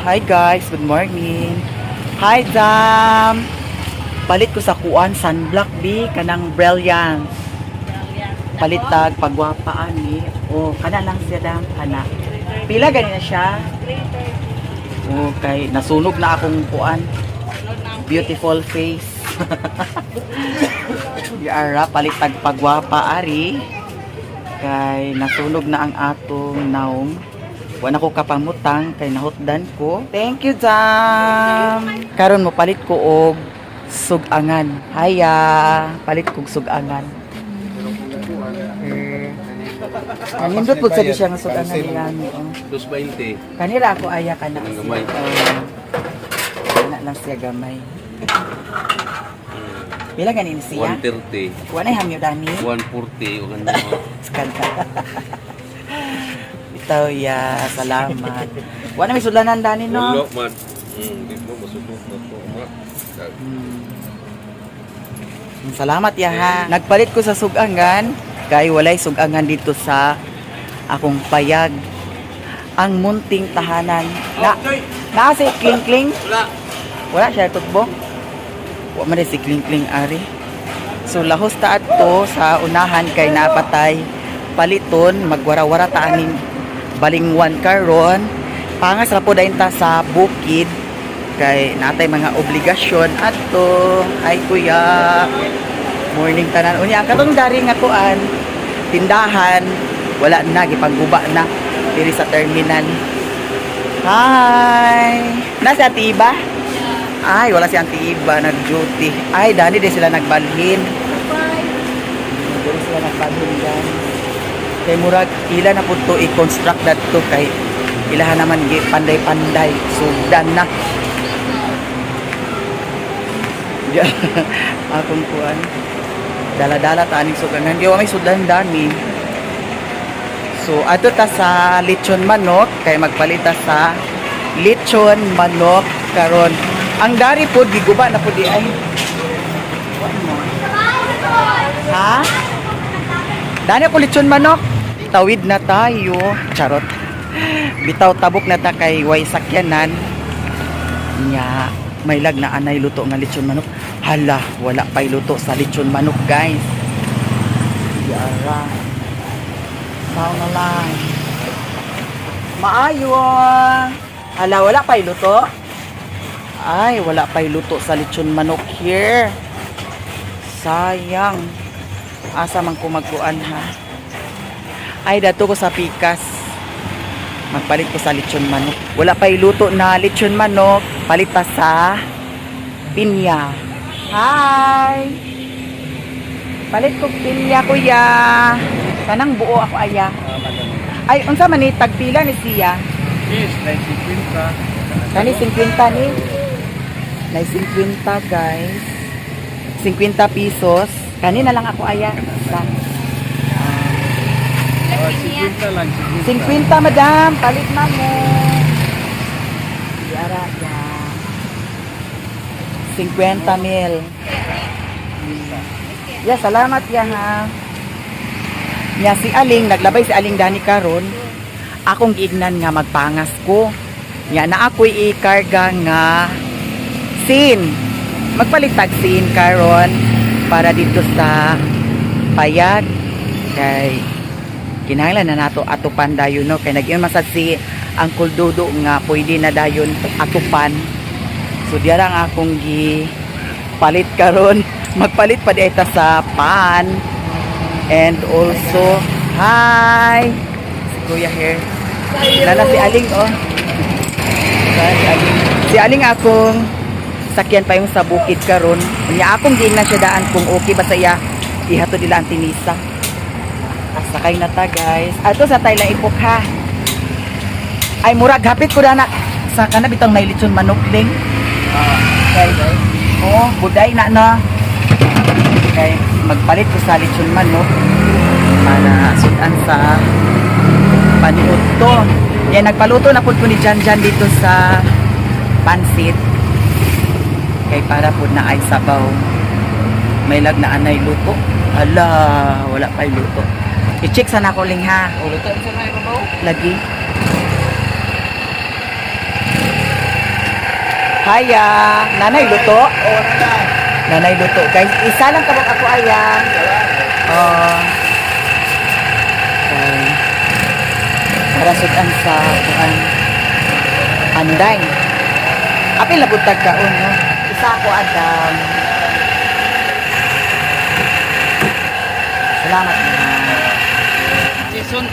Hi guys, good morning. Hi Dam. Palit ko sa kuan sunblock bi, kanang Brilliant. Palitag pagwapa ani. Oh, kana lang siya dam, kana. Pila gani na siya? Okay, nasunog na akong kuan. Beautiful face. Yara, palitag pagwapa ari. Kay nasunog na ang atong naong. Wala ko kapamutang kay nahutdan ko. Thank you, Jam. Karon mo palit ko og sugangan. Haya, palit kog sugangan. Eh, nindot pud sa di siya nga sugangan nila ni. Oh. 2.20. Kanira ako aya kana. Ang gamay. Oh. Kana lang siya gamay. Pila ganin siya? 130. Wala hamyo dani. 140 o ganda mo. Kanta. Bitaw ya, salamat. Wala may sudlanan dani no. Wala man. Di mo masubok na to ma. Salamat ya ha. Nagpalit ko sa sugangan kay walay sugangan dito sa akong payag. Ang munting tahanan. Na, na si Kling Kling. Wala. Wala siya tutbo. Wa man si Kling Kling ari. So lahos ta adto sa unahan kay napatay paliton, magwara-wara ta aning balingwan karon. Pangas ra po dayon ta sa bukid kay natay mga obligasyon adto. Ay kuya. Morning tanan. Unya ang katong dari nga kuan tindahan wala na, gipangguba na diri sa terminal. Hi. Nasa Ate Iba? Ay, wala si Auntie Iba, nag-duty. Ay, dani din sila nagbalhin. Dili sila nagbalhin dyan. Kay murag ila na pud to i-construct dadto kay ilahan naman gi panday-panday. Sugdan na. Diyan, akong kuan. Dala-dala ta aning sugangan. Di wa may sudlan dani. So adto ta sa lechon manok kay magpalita sa lechon manok karon. Ang dari pod giguba na pod di ay. Ha? Dani ako lechon manok. Tawid na tayo. Charot. Bitaw tabok na ta kay way sakyanan. Nya, may lag na anay luto nga lechon manok. Hala, wala pa'y luto sa lechon manok, guys. Yara. Sao na lang. Maayo. Hala, wala pa'y luto. Ay, wala pa'y luto sa lechon manok here. Sayang. Asa man ko magkuan ha. Ay, dato ko sa pikas. Magpalit ko sa lechon manok. Wala pa'y luto na lechon manok. Palit ta sa pinya. Hi! Palit ko pinya, kuya. Kanang buo ako aya. Ay, unsa man ni tagpila ni siya? Yes, 950. Kani 50 ni. Nay 50 guys. 50 pesos. Kani na lang ako aya. Sa Oh, 50 lang, 50 madam, palit na mo. Yara ya. 50 mil. Ya, salamat ya ha. Nya si Aling, naglabay si Aling dani karon. Akong giignan nga magpangas ko. Nya na ako'y ikarga nga sin. Magpalitag sin karon para dito sa payag kay kinahanglan na nato atupan dayon no, kay nag-ingon man sad si Uncle Dodo nga pwede na dayon atupan. So diara ang akong gi palit karon, magpalit pa di ta sa pan. And also, hi si Kuya here. Lala si Aling oh. Lala si Aling, si Aling akong sakyan pa yung sa bukid karon. Unya akong giingnan siya daan kung okay ba sa iya ihatod nila ang tinisa. Sakay na ta guys. Ato sa Thailand ipok ha. Ay murag hapit ko na sa kana bitang may litson manok ling. Kay oh, buday na na. Kay magpalit ko sa litson manok para sudan sa paniud to. Yan nagpaluto na pud ko ni Jan Jan dito sa pansit. Kay para pud na ay sabaw. May lag na anay luto. Hala, wala pa'y luto. I-check sana ko ling ha. Luto sa may babaw. Lagi. Hiya! Nanay luto? Nanay luto, guys. Isa lang kabok ako, aya. Oh. Okay. Para sudan sa kuan. Anday. Apil na pud tag kaon, no? Isa ako, Adam. Salamat na. Jason.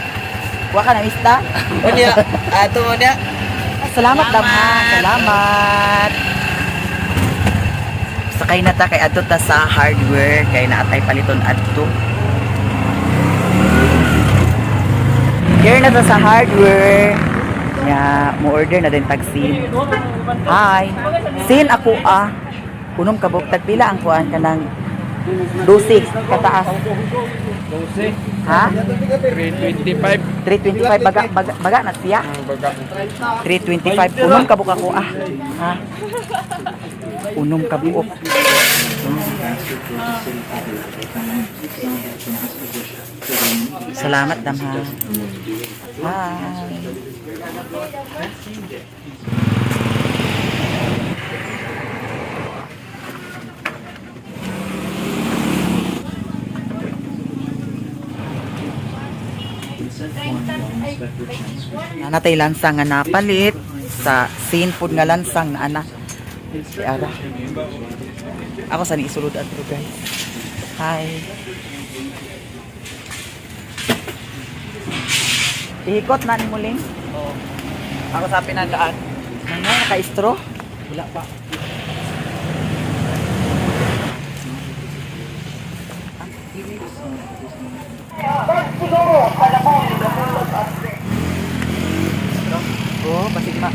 Wa ka na mista? Unya, ato mo na. Salamat, dam ha. Salamat. Sakay na ta kay adto ta sa hardware kay naatay paliton adto. Here na ta sa hardware. Ya, mo order na din tag sin. Hi. Sin ako ah. Unom ka buok tag pila ang kuan kanang 12 kataas. 12. Ha? 325. 325 baga baga, baga na siya. Baga. 325. Unom ka buok ako ah. Ha? Unom ka buok. Salamat dam ha. Bye. Nanatay lansang nga napalit sa seafood nga lansang na ana. Si Ara. Ako sa isulod adto guys. Hi. Ihikot na ni muling. Oo. Ako sa pinandaan. Ano, naka-straw? Wala pa. Oo, basig ma.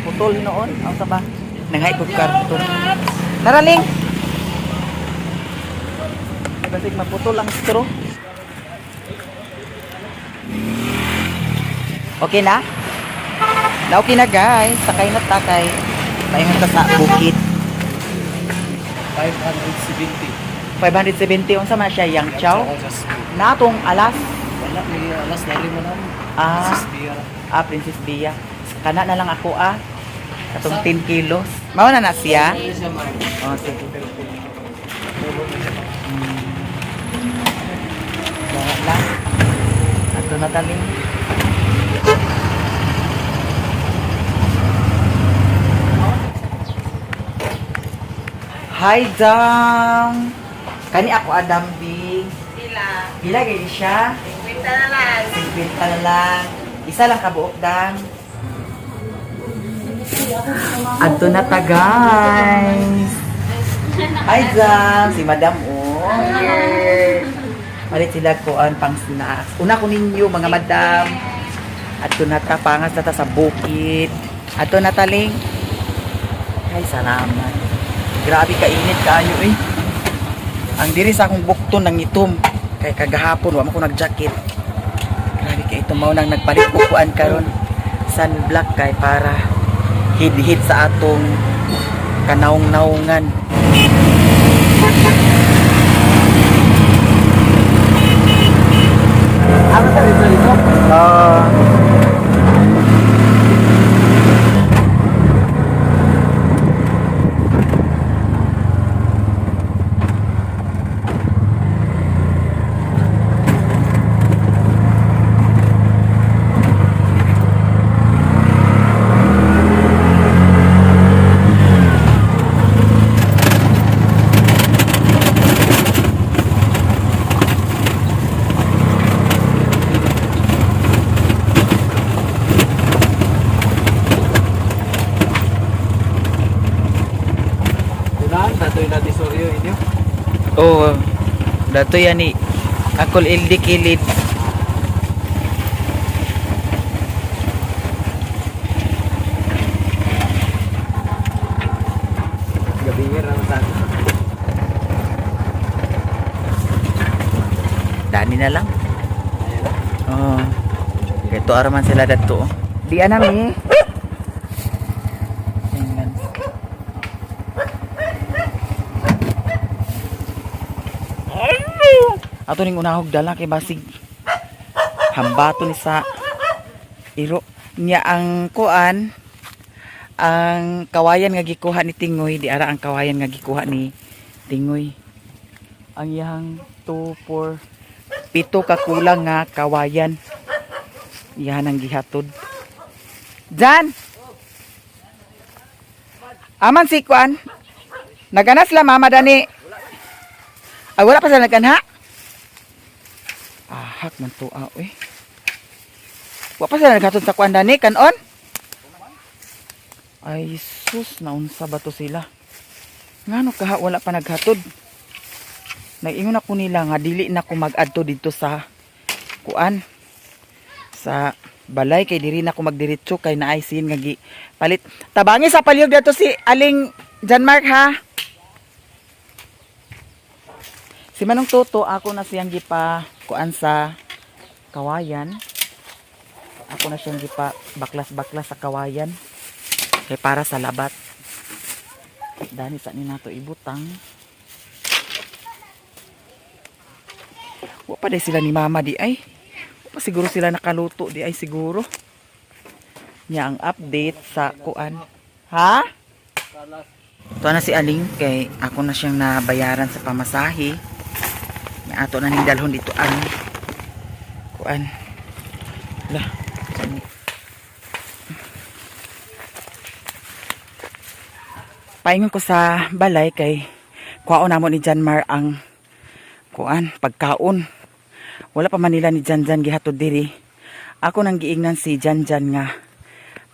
Putol noon. Ang sa ba? Nanghay kog karton. Naraling! Basig maputol ang straw. Okay na? Na okay na guys. Sakay na ta kay paingon ta sa bukid. 570. 570 unsa man siya yang chow? Natong alas. Wala, may alas na rin mo na. Ah. Princess Bia. Ah, Princess Bia. Kana na lang ako ah. Katong 10 kilos. Mao na na siya. Siya, ma'am. Oh, sige. Wala lang. Ato na taling. Hi, Dam! Kani ako, Adam B. Sila. Pila gani siya? 50 na lang. 50 na lang. Isa lang kabuok, Dam. Adto na ta, guys. Hi, Dam! Si Madam, oh. Here. Malit sila kuan pang snacks. Una ko ninyo, mga madam. Adto na ta, pangas na ta sa bukid. Adto na ta, Ling. Ay, salamat. Grabe kainit kaayo eh. Ang diri sa akong bukton nang itom. Kay kagahapon, wa man ko nag-jacket. Grabe kay ito mao nang nagpalit ko kuan karon sunblock kay para hid-hid sa atong kanaong-naungan. Ano sa dito dito? Ah. Kunaan, datoy na disoryo inyo. Oh, dato yan ni Akol Ildi Kilid. Gabi nga raw sa akin. Dani na lang. Oh. Kay tuara man sila dadto. Oh. Di ana mi. Tingnan. Ato ning unahog dala kay basig hambato ni sa iro niya ang kuan Ang kawayan nga gikuha ni Tingoy, di ara ang kawayan nga gikuha ni Tingoy. Ang iyang 2, 4, 7 ka kulang nga kawayan. Iyan ang gihatod. Jan! Aman si Kwan. Naganas la mama dani. Ay, wala pa sila naganha. Ahak man to ah, eh. Wa pa sila naghatod sa kuan dani kanon. Ay sus, naunsa ba to sila? Ngano kaha wala pa naghatod? Nag-ingon ako nila nga dili na ko mag-adto dito sa kuan sa balay kay diri na ko magdiretso kay naay sin nga gi palit. Tabangi sa palihog dato si Aling John Mark ha. Si Manong Toto ako na siyang gipa kuan sa kawayan. Ako na siyang gipa baklas-baklas sa kawayan. Kay para sa labat. Dani sa ni nato ibutang. Wa pa day sila ni mama di ay. Wa pa siguro sila nakaluto di ay siguro. Nya ang update sa kuan. Ha? Ito na si Aling kay ako na siyang nabayaran sa pamasahe. Nya ato na ning dalhon dito ang kuan. La. Saan ni? Paingon ko sa balay kay kuwaon namo ni Janmar ang kuan pagkaon. Wala pa man nila ni Janjan gihatod diri. Ako nang giingnan si Janjan nga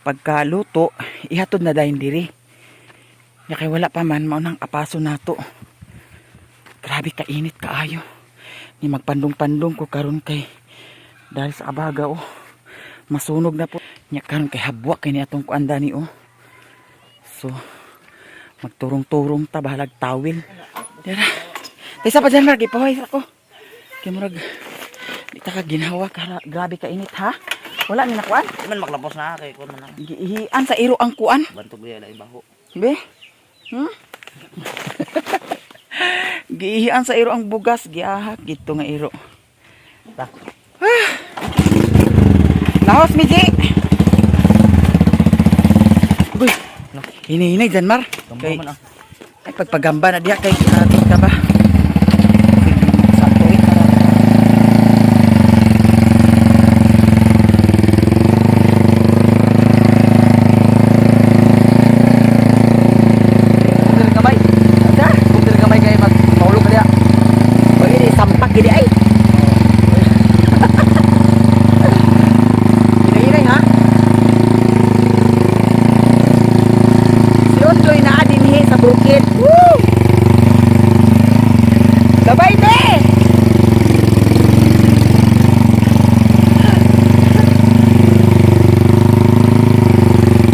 pagkaluto ihatod na dayon diri. Nya kay wala pa man mao nang apaso nato. Grabe kainit kaayo. Ni magpandong-pandong ko karon kay dahil sa abaga oh. Masunog na po. Nya karon kay habwa kay ni atong kuan dani oh. So magturong-turong ta bahalag tawil. Dira. Taysa pa dyan, Mark. Ipahoy ako. Kay murag di ta ka ginawa kara, grabe ka init ha. Wala ni nakuan. Di man maglapos na kay kuan man na. Giihian sa iro ang kuan. Bantog biya lain baho. Be? Giihian sa iro ang bugas, giahak gito nga iro. Ta. Ah. Lahos mi Ji. Uy, hinihinay dyan, Mar. Gamba Kay, man ah. ay, pagpagamba na diya kay ating ka ba? Sa tuwid na lang. Kung diri kamay. Asa? Kung diri kamay kay mag mahulog ka diya. Pag ini, sampak gini ay. Hinahinay ha? Si Ondoy na dinhi sa bukid. Woo! Gabay ne!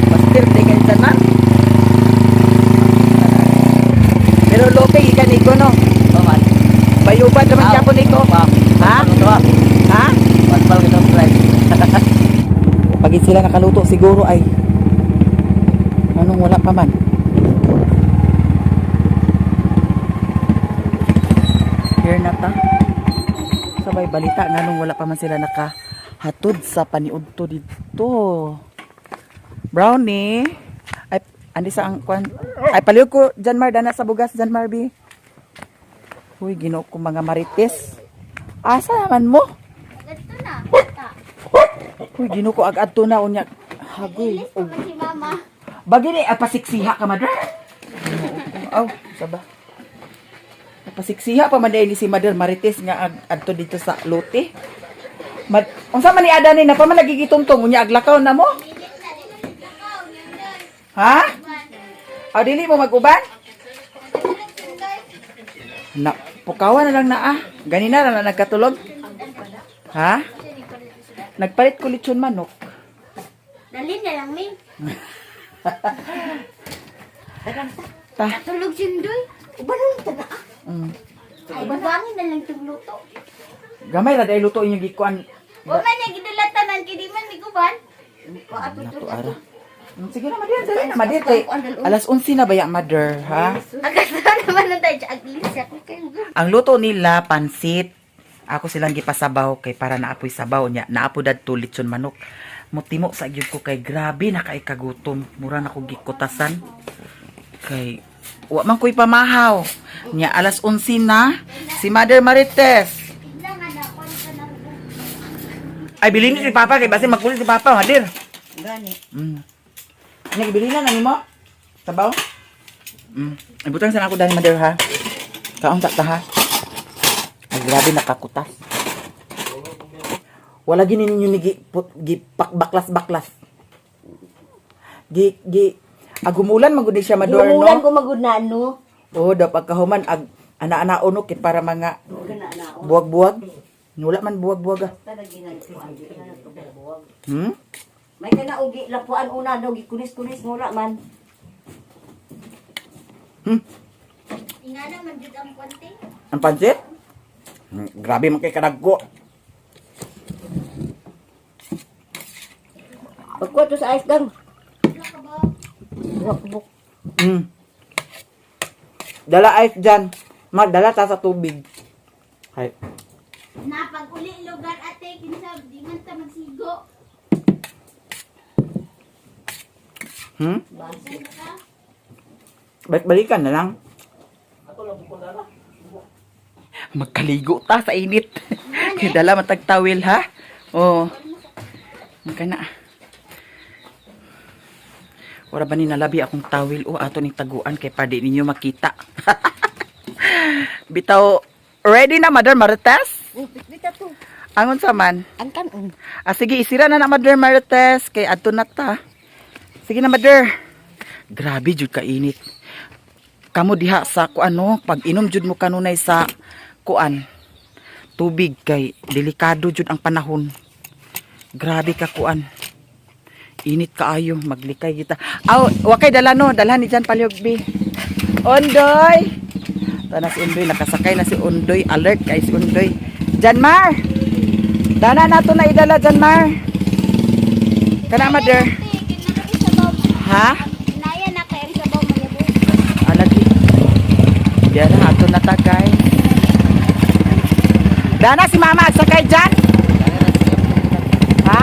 Pastir di kayo dyan, ma'am. Pero lope, ikan iko no. Paman. Bayuban naman siya po niko. Ha? Ha? Patpal kita drive. Pag sila nakaluto siguro ay anong wala pa man. Here na ta. Sabay balita nganong wala pa man sila nakahatod sa paniudto dito. Brownie. Ay andi sa ang kwan. Ay palihog ko Jan Mar dana sa bugas Jan Mar bi. Uy, Ginoo ko mga marites. Asa naman mo? Ganito na. Ta. Uy, Ginoo ko ag-adto na unya. Hagoy. Ilis naman si mama. Bagay ni, ah, pasiksiha ka, mother. Aw, saba. Pasiksiha pa man dahil si Mother Marites nga adto dito sa lote. Mad unsa man ni ada ni na pa man nagigitungtong unya aglakaw na mo? Ha? Aw dili mo maguban? Na, pukawa na lang na ah. Ganina na lang nagkatulog. Ha? Nagpalit ko lechon manok. Dali na lang, Ming. Ta. Natulog si Ndoy. Ubanon ta na ah. Ay, buwangin na lang itong luto. Gamay ra dahil luto inyong gikuan. Wa man niya gidala tanan kay di man miguban. Wa ato Nato ara. Sige na, Madir. Dali na, Madir. Kay alas 11 na ba ya, Mother, ha? Agad na naman na tayo. Aglis ako kayo. Ang luto nila, pansit. Ako silang gipasabaw kay para naapoy sabaw niya. Naapo dadto litson manok. Mutimo sa gyud ko kay grabe na kay kagutom. Mura na ko gikutasan. Kay wa man ko'y pamahaw. Nya alas 11 na si Mother Marites. Ay bilhin ni si Papa kay basin magkulit si Papa, Mother. Gani. Nya gibilin na nimo? Sabaw? Ibutang sana ako dahil Mother ha. Kaon ta ta ha. Ay grabe nakakutas. Wala gini ninyo ni gipakbaklas-baklas. Gi gi agumulan man gud ni siya mador Gumulan no. ko magud na no. Oo, daw pagkahuman ag ana-ana uno kit para mga buwag-buwag. Wala man buwag-buwag ah. May kana ugi lapuan una daw gikunis-kunis mura man. Ingana man jud ang kwante. Ang pansit? Grabe man kay kadagko. Pagkuha to sa ice gang. Wala Dala ice dyan. Magdala ta sa tubig. Hay. Na pag uli lugar ate kinsa di man ta magsigo. Balik-balikan na lang. Magkaligo ta sa init. Kaya dala matagtawil ha. Oo. Magka na. Wala ba ni nalabi akong tawil o ato ni taguan kay padi ninyo makita. Bitaw, ready na Mother Marites? Bita to. Angon sa man. Ang kanon. Ah, sige, isira na na Mother Marites kay adto na ta. Sige na Mother. Grabe jud kainit. Kamo diha sa kuan no, pag inom jud mo kanunay sa kuan tubig kay delikado jud ang panahon. Grabe ka kuan. Init kaayo, maglikay kita. Aw, wa kay dala no, dalhan ni Jan Palyogbi. Ondoy. Tana si Ondoy, nakasakay na si Ondoy, alert kay si Ondoy. Janmar. Dana na to na idala Janmar. Kana mother. Ate, kinaka sabaw. Ha? Naya na kay ang sabaw mayabo. Alagi. Diyan na ato na ta guys. Dana si mama at sakay dyan. Ha?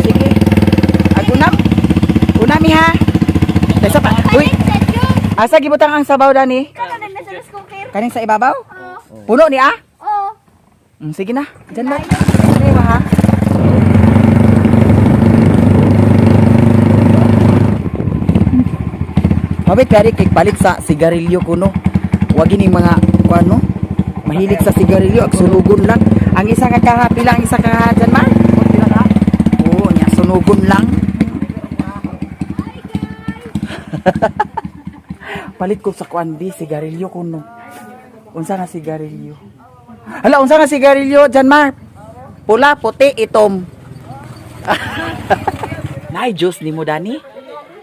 Sige. Agunam. Unami ha. Desa pa. Uy, Sa Diyos. asa gibutang ang sabaw dani? Kano na nasa rice cooker? Kaning sa ibabaw? Oo. Puno ni ah? Oo. Sige na. Diyan ba? Sige ba ha? Mabit pero kay balik sa sigarilyo kuno. Wag ini mga kuano. Mahilig sa sigarilyo ag sunugon lang. Ang isa ka kaha pila ang isa ka kaha dyan ma? Oo, nya sunugon lang. Palit ko sa kuan di sigarilyo kuno. Unsa nga sigarilyo? Hala, unsa nga sigarilyo dyan, Mar? Pula, puti, itom. Nay, juice ni mo, Dani?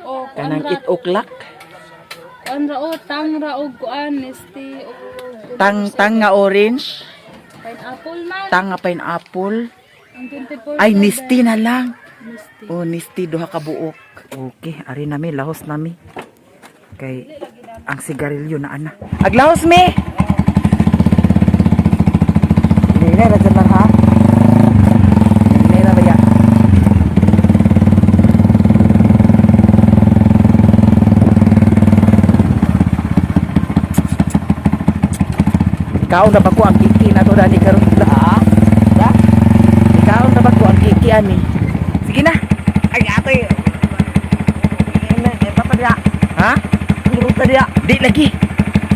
Oh, Kanang 8 o'clock. Kuan ra o tang ra og kuan este og Tang, tang nga orange. pineapple man. Tang nga pineapple. Ang 24. Ay, nisti na lang. Nisti. Oh, nisti, duha ka buok. Okay, ari nami, lahos nami. Kay, ang sigarilyo na ana. Aglahos mi! Hinay ra dyan lang, ha? Hinay ra ba ya? Ikaw na ba ko ang kiki na to dani karon ha? Da? Ikaw na ba ko ang kiki ani? Sige na. Ay atoy. Papa dia. Ha? Ruta dia. Di lagi.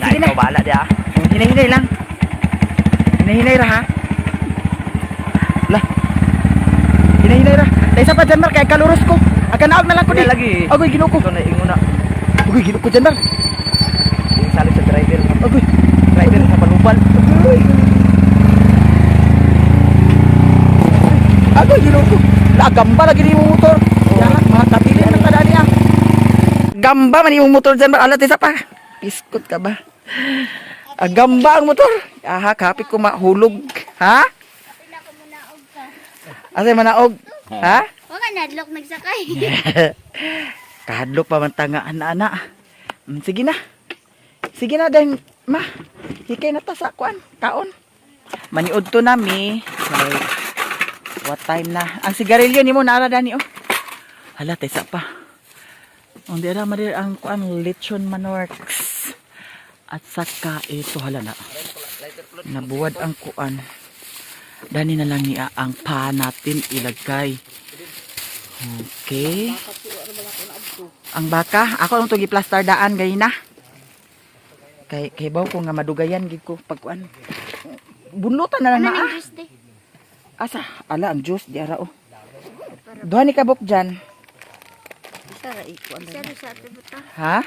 Sige na. Ikaw bala dia. Oh, Hinay-hinay lang. Hinay-hinay ra ha. Lah. Hinay-hinay ra. Dahil sa pa dyan, Mark, kay kaluros ko. Aganaog na lang ko di. Hindi lagi. Agoy, ginoo ko. Ikaw na inguna. Agoy, ginoo ko dyan, Mark. Yung salit sa driver. Agoy. Driver sa balubal. Agoy. Agoy, ginoo ko. La, gamba lagi ni mong motor. Ya, mga kabilin ng kadani ah. Gamba man imong motor dyan, Mark. Alat, isa pa. Piskot ka ba? Ah, gamba ang motor. Aha, kapit ko mahulog. Ha? Pila ko munaog ka. Asa manaog? Ha? Wa ka nadlok nagsakay. Kahadlok pa man tanga ana-ana. Sige na. Sige na dahil ma. Hikay na ta sa kuan, kaon. Maniud to nami. Kay What time na? Ang sigarilyo nimo naara dani oh. Hala taysa pa. Ang dira madir ang kuan lechon manorks. At saka ito hala na. Nabuwad ang kuan. Dani na lang niya ang pa natin ilagay. Okay. Ang baka, ako ang tugi plaster daan gay na. Kay kay baw ko nga madugayan gid ko pagkuan. Bunlutan na lang Ano na ning ah. juice de? Asa? Ala, ang juice di ara oh. Duha ni kabuk dyan. Isa ra sa ato buta. Ha?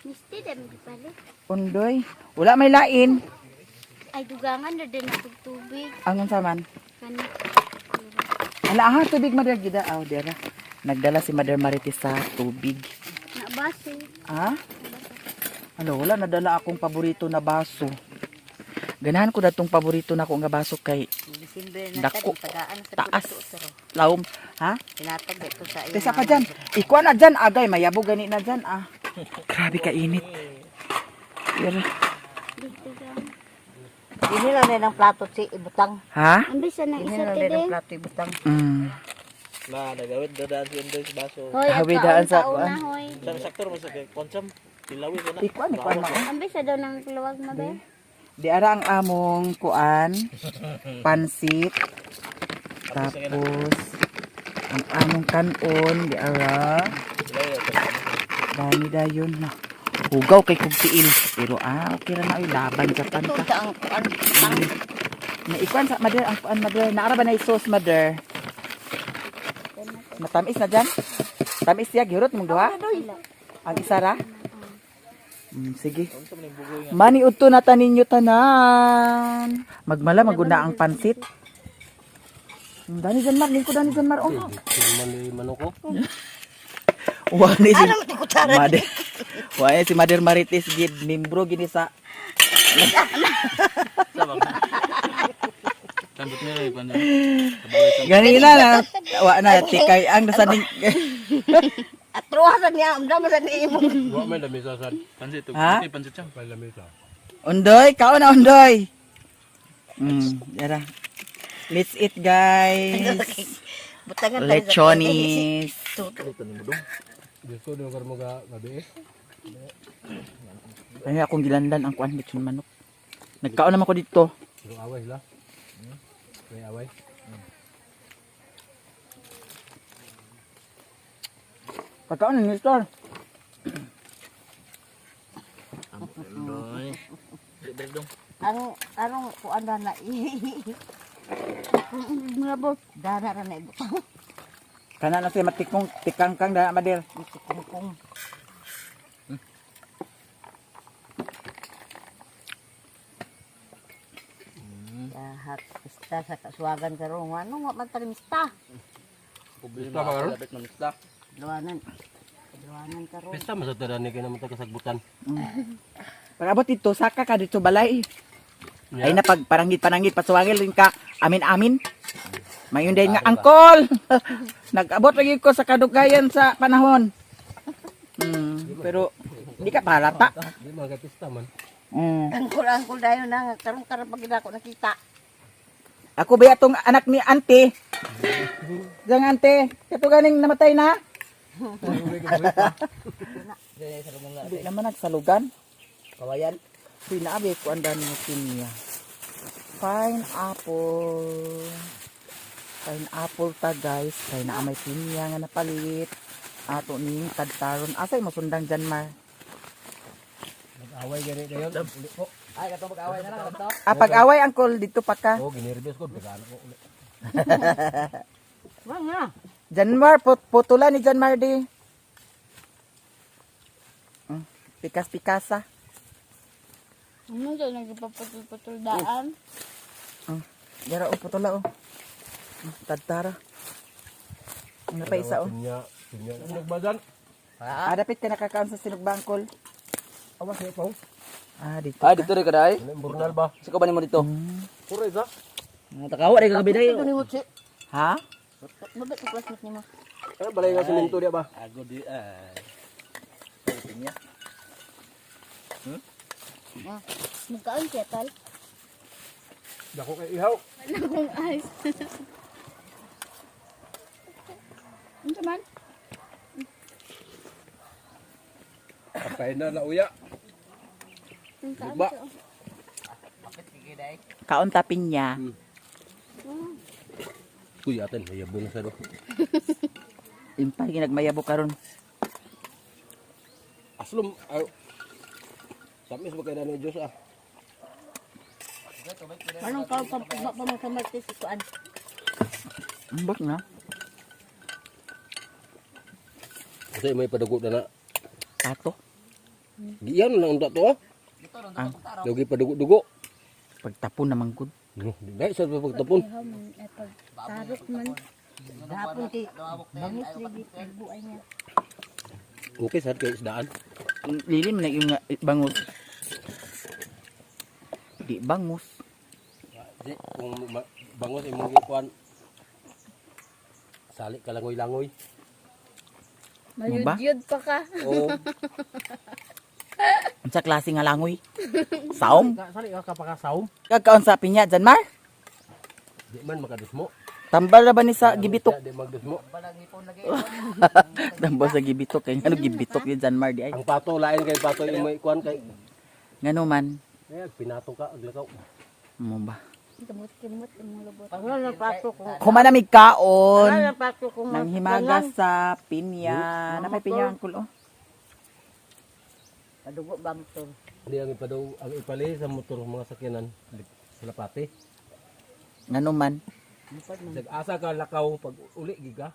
Misti dem di pala. Undoy. Wala may lain. Ay dugangan na din na tubig. Ang unsa man? Kani. Ala, aha, tubig Mother gida. Aw, di ara. Nagdala si Mother Marites sa tubig. Na baso. Ha? Ala, wala nadala akong paborito na baso. Ganahan ko datong paborito na ko nga baso kay December na Dako. tagaan sa taas. Lawom. Ha? Tinatag ito sa iyo. Tesa pa dyan. Ikuha na dyan. Agay, mayabo gani na dyan. Ah. Grabe ka init. Pero, Dito dugangan. Ini lang na ng plato si ibutang. ha? Ambis sa nang Ini isa lang te na de. ng plato ibutang. Na, nagawit dadaan si Indoy sa baso. Hoy, Hawi at daan sa kaon kuan. na hoy. Sa sektor mo sa kay Konsam, tilawi ko na. Ikuan, ikuan ma. Ambis sa daw nang luwag mabe. Di ara ang among kuan, pansit. Tapos ang among kanon, di ara. Dami dayon na. Hugaw kay kog tiil. Pero ah, okay ra na oy laban Japan Ito ka. sa ang kuan. Na ikuan sa mother, ang kuan mother. Naara ba na sauce mother? Matamis na dyan? Tamis siya, gihurot mong duha? Ang isa ra? Sige. Mani udto na taninyo tanan. Magmala maguna ang pansit. Dani dyan mar, lingko dani dyan mar. Oh. Manok ko. Wa ni si Ano mo kutsara? Mother. Wa ni si Mother Marites gid membro gini sa Tambot nila ikuan. Ganina na. Wa na tikay ang nasaning Atro sa niya, amdam sa niya imo. Wa may lamisa sad. Pansit to. Ha? Pansit siya. May lamisa. Undoy, kaon na undoy. Yara. Let's eat, guys. Butangan tayo sa- Lechonis. Diyos ko, di mo ka gabi eh. Kaya akong gilandan ang kuan lechon manok. Nagkaon naman ko dito. Pero away sila. May away. Pagkaon ni Nestor. Indoy. Dong. Ang anong kuan na na. Mabot. Dara ra na ibutang. Kana na siya matikong tikangkang da mader. Kungkong. Lahat pista sa kasuwagan karon. Ano nga man tarimista? Pista ba karon? Dapat manista. Luwanan. Luwanan karon. Pista masad na ni kay naman ta kasagbutan. Pag abot dito saka ka dito balay. Ay na pag parangit panangit pasuwangil rin ka. Amin amin. Mayon din nga angkol. Nag-abot lagi ko sa kadugayan sa panahon. Pero hindi ka parata. Di man kay pista man. Angkol angkol dayon na karon karon pag ako nakita. Ako ba atong anak ni ante? Diyan ante, kato ganing namatay na? Hindi naman nagsalugan. Kawayan. Pinabi ko ang dami ng pinya. Pineapple. Pineapple ta guys. Kay naa may pinya nga napalit. Ato ning kadtaron. Asay mo sundang dyan mar? Nag-away gani dayon. Uli ko. Ay, katong mag-away na lang kato. Ah, pag-away angkol dito pa ka. Oh, ginervyos ko bigana ko uli. Wa nga. Janmar, putula ni Janmar di. Pikas-pikasa. Ano daw nagpaputol-putol daan? Yara oh, putula oh. Tadtara. Ano pa isa oh. Pinya, pinya. Nagbadan. Ah, dapat ka nakakaon sa sinugbangkol. Awas ni pa. Ah, dito. Ah, dito rin ka dai. Ano burnal ba? Sa ko ba nimo dito? Puro isa. Mga takawa rin kagabi dai. Ha? Mabit ko classmate nimo. Ano balay nga simento diya ba? Ago di ay. Pinya. Magkaon siya tal. Dako kay ihaw. Wala akong ice. Unsa man? Patay na na uya. Ba? Kaon ta pinya. Kuy atin, mayabong sa do. Impay ginagmayabo karon. Aslom ay. Tamis ba kay na ni Diyos ah. Anong kaon pampugma pa man sa Martes kuan. Ambot na. Kasi may padugo na na. Ato. Giyan na unta to ah. Ang Dawgi padugo-dugo. pagtapon naman gud. No, di sa pagtapon. Ihaw man ay pag tarok man. Dapon kay bangis lagi buay niya. Okay sad kay isdaan. Lilim na yung bangus. Di bangus. Di kung bangos imong gikuan sali ka langoy-langoy. Mo ba? Mayud-yud pa ka. Oo. Unsa klase nga langoy? Saom? Sali ka kapakasaw. Kagkaon sa pinya Janmar? Di man makadusmo. Tambal ra ba ni sa gibitok? Di magdusmo. Tambal sa gibitok kay ngano gibitok ni Janmar di ay. Ang pato lain kay pato imong ikuan kay Ngano man? eh pinato ka aglakaw. Mo ba? Kimot-kimot imong lubot. Wala na pato ko. Kumana mig kaon. Wala na pato ko. Nang himaga sa pinya. Napay pinya ang kulo. Padugo ba motor? Hindi ang ipadaw ang ipali sa motor mga sakyanan sa Lapate. Ngano man? Sag asa ka lakaw pag uli giga.